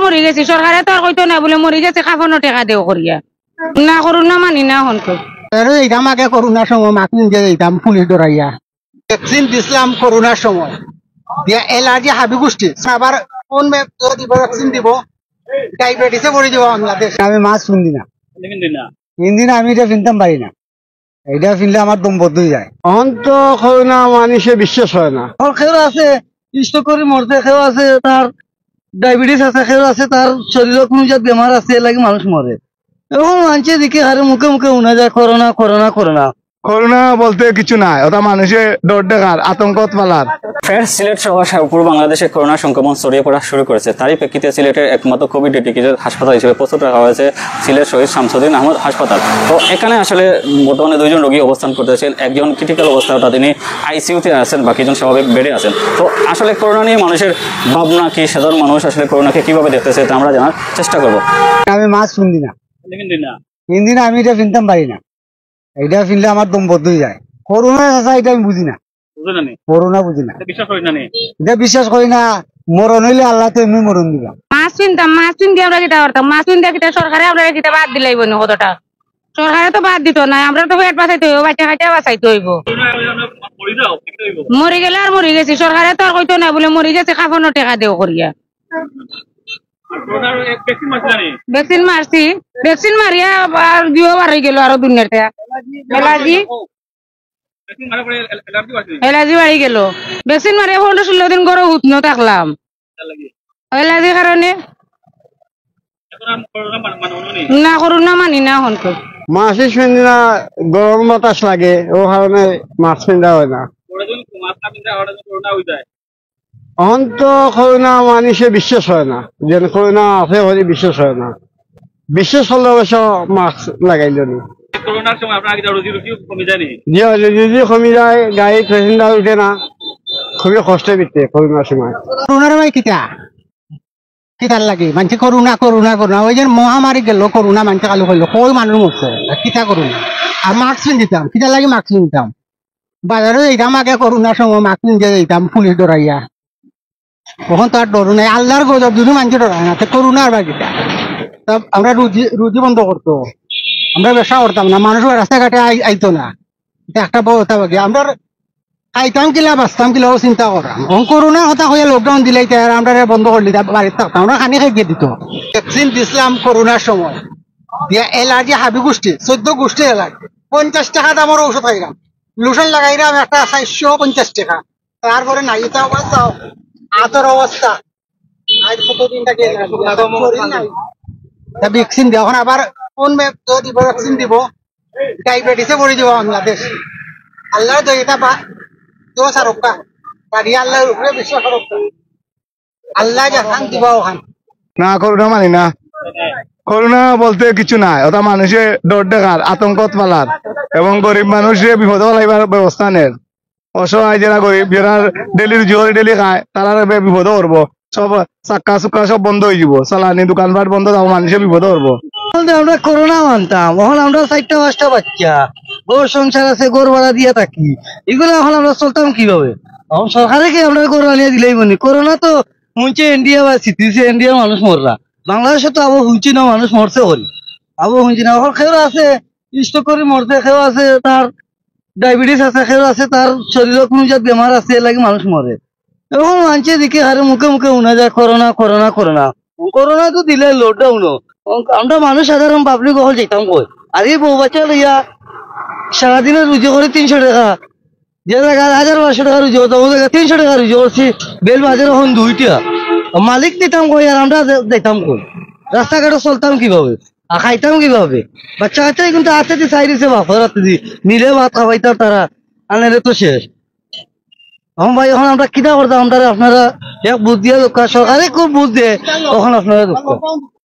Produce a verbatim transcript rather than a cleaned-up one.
মরি গেছি, সরকারে তো আর কইতো না বুলে মরি গেছি, কাফনর টেকা দেও করিয়া। না, করোনা মানি না হন তো। আরে, এইটা আমাকে করোনার সময় মাস্ক পিন্দিয়া যাইতাম, পুলিশ ডরাইয়া। ভ্যাকসিন দিছিলাম করোনার সময়, দিয়া অ্যালার্জি হাবি গোষ্ঠী। আবার কোন ম্যাপ দিব, ভ্যাকসিন দিব, ডায়াবেটিসে পড়ি দিব বাংলাদেশ। আমি মাস্ক পিন্দি না। পিন্দি না? পিন্দি না, আমি এটা পিনতাম পারি না। এটা পিনলে আমার দম বন্ধ হয়ে যায়। অখন তো করোনা মানুষে বিশ্বাস হয় না। আর কেউ আছে স্ট্রোক করে মরছে, কেউ আছে তার ডায়াবেটিস আছে, কেউ আছে তার শরীরে কোনো জাত বেমার আছে, এর লাগি মানুষ মরে। এখন মানষে দেখি হারে মুখে মুখে হুনা যায় করোনা, করোনা, করোনা। করোনা বলতে কিছু নাই, ওটা মানুষে ডর দেখার, আতঙ্কত পালার। ফের সিলেট সহ সারা পুরো বাংলাদেশে করোনা সংক্রমণ ছড়িয়ে পড়া শুরু করেছে। তারই প্রেক্ষিতে সিলেটের একমাত্র কোভিড ডেডিকেটেড হাসপাতাল হিসেবে প্রস্তুত রাখা হয়েছে সিলেট শহীদ শামসুদ্দিন আহমদ হাসপাতাল। তো এখানে আসলে বর্তমানে দুইজন রোগী অবস্থান করতেছেন, একজন ক্রিটিক্যাল অবস্থায়, অর্থাৎ তিনি আইসিইউতে আছেন, বাকিজন স্বাভাবিক বেডে আছেন। তো আসলে করোনা নিয়ে মানুষের ভাবনা কি, সাধারণ মানুষ আসলে করোনাকে কিভাবে দেখতেছে, তা আমরা জানার চেষ্টা করব। আমি মাস্ক পিন্দি না। পিন্দি না? পিন্দি না, আমি এটা পিনতাম পারি না। এটা পিনলে আমার দম বন্ধ হয়ে যায়। করোনা চাচা, এটা আমি বুঝি না। বুঝো না নি? করোনা বুঝি না। এটা বিশ্বাস করি না নি? এটা বিশ্বাস করি না। মরণ হইলে আল্লাহ তো এমনি মরণ দিবা। মাস্ক পিনতাম, মাস্ক পিন্দি আমরা কিতা করতাম? মাস্ক পিন্দি কিতা সরকারে আমরা কিতা বাদ দিলাইব নি কতটা? সরকারে তো বাদ দিত না, আমরা তো পেট বাঁচাইতে হইব, বাচ্চা কাচ্চা বাঁচাইতে হইব। মরি গেলে আর মরি গেছি, সরকারে তো আর কইতো না বুলে মরি গেছি, কাফনর টেকা দেও করিয়া। ভ্যাকসিন মারছি, ভ্যাকসিন মারিয়া আর জিও বার হয়ে গেল আরো দুনিয়াতে। অ্যালার্জি, অ্যালার্জি বাড়ি গেল। ভ্যাকসিন মারিয়া পনেরো ষোলো দিন ঘরে হুতনো থাকলাম অ্যালার্জির কারণে। না, করোনা মানি না হন তো। মাস্ক পিন্দি না, গরম বাতাস লাগে, ও কারণে মাস্ক পিন্দা হয় না। অখন তো করোনা মানুষে বিশ্বাস হয় না, যে করোনা আছে হলে বিশ্বাস হয় না। বিশ্বাস করলে অবশ্য মাস্ক লাগাইল নি। করোনার সময় আপনার কি রুজি রুটি কমে যায়নি? জি, রুজি রুটি কমে যায়, গাড়ি প্যাসেঞ্জার উঠে না, খুবই কষ্টে বিতে করোনার সময়। করোনার ভাই কিতা? কিতার লাগি? মানষে করোনা, করোনা, করোনা। ওই যে মহামারী গেল, করোনা মানষে খালি কইল, কই মানুষ মরছে? আর কিতা করোনা? আর মাস্ক পিন্দিতাম, কিতার লাগি মাস্ক পিন্দিতাম? বাজারে যাইতাম আগে করোনার সময়, মাস্ক পিন্দিয়া যাইতাম, পুলিশ ডরাইয়া। অখন তো আর ডর নাই, আল্লাহর গজব যদি মানষে ডরায় না, তো করোনা আর বাকি কিতা? তা আমরা রুজি, রুজি বন্ধ করতো, আমরা ব্যবসা করতাম না, মানুষ রাস্তাঘাটে আই-, আইতো না। এটা একটা বড় কথা বাকি। আমরা খাইতাম কিলা, বাঁচতাম কিলা, ও চিন্তা করা। অখন করোনার কথা কইয়া লকডাউন দিলাই, তাই আর আমরা বন্ধ করলি, তা বাড়িতে থাকতাম, আমরা খানি খাই গিয়ে দিত। ভ্যাকসিন দিছিলাম করোনার সময়, দিয়া অ্যালার্জি হাবি গোষ্ঠী, চোদ্দ গোষ্ঠী অ্যালার্জি। পঞ্চাশ টাকা দামের ঔষধ খাইলাম, লোশন লাগাইলাম একটা চারশো পঞ্চাশ টাকা, তারপরে নাই, এটা অবস্থা, আতর অবস্থা। আজ কতদিন থেকে শরীর নাই। তা ভ্যাকসিন দিয়ে এখন আবার কোন ম্যাপ তো দিব, ভ্যাকসিন দিব, ডায়াবেটিসে পড়ে দিব বাংলাদেশ। আল্লাহ তো এটা বা দোষ আর রক্ষা, বাড়ি আল্লাহর উপরে বিশ্বাস রক্ষা। আল্লাহ জাহান দিবা ওখান। না, করোনা মানি না। করোনা বলতে কিছু নাই, ওটা মানুষে ডর দেখার, আতঙ্কত পালার, এবং গরিব মানুষে বিপদে ফালাইবার ব্যবস্থা নের। অসহায় যারা গরিব, যারা ডেলি রুজি করে ডেলি খায়, তারা বিপদে পড়বো। সব চাক্কা চুক্কা সব বন্ধ হয়ে যাব, চালানি দোকানপাট বন্ধ থাকবো, মানুষে বিপদে পড়বো। বলতে আমরা করোনা মানতাম, এখন আমরা চারটা পাঁচটা বাচ্চা, ঘর সংসার আছে, ঘর ভাড়া দিয়া থাকি, এগুলো এখন আমরা চলতাম কিভাবে? এখন সরকারে কি আমরা ঘর আনিয়া দিলেই মনে? করোনা তো হুনছে ইন্ডিয়া বা সিটিসে ইন্ডিয়ার মানুষ মররা, বাংলাদেশে তো আবার হুনছি না মানুষ মরছে হল, আবার হুনছি না। এখন কেউ আছে স্ট্রোক করে মরছে, কেউ আছে তার ডায়াবেটিস আছে, কেউ আছে তার শরীরে কোনো জাত বেমার আছে, এর লাগি মানুষ মরে। এখন মানষে দেখি হারে মুখে মুখে হুনা যায় করোনা, করোনা, করোনা। করোনা তো দিলে লকডাউন, আমরা মানুষ সাধারণ পাবলিক অকল যাইতাম কই? আর এই বউ বাচ্চা লইয়া সারাদিনে রুজি করে তিনশো টাকা, যে জায়গায় হাজার বারোশো টাকা রুজি করতাম, ও জায়গায় তিনশো টাকা রুজি করছি, বেল বাজার এখন দুইটা। মালিক দিতাম কই আর আমরা দে-, দিতাম কই? রাস্তাঘাটে চলতাম কিভাবে? আর খাইতাম কিভাবে? বাচ্চা কাচ্চা কিন্তু আতে দি চাই দিছে বাপর আতে দি, নিলে ভাত খাওয়াইতাম তারা, আনেরে তো শেষ। এখন ভাই, এখন আমরা কিতা করতাম? আমরা আপনারা এক বুঝ দিয়া দরকার, সরকারে খুব বুঝ দে, এখন আপনারা দরকার।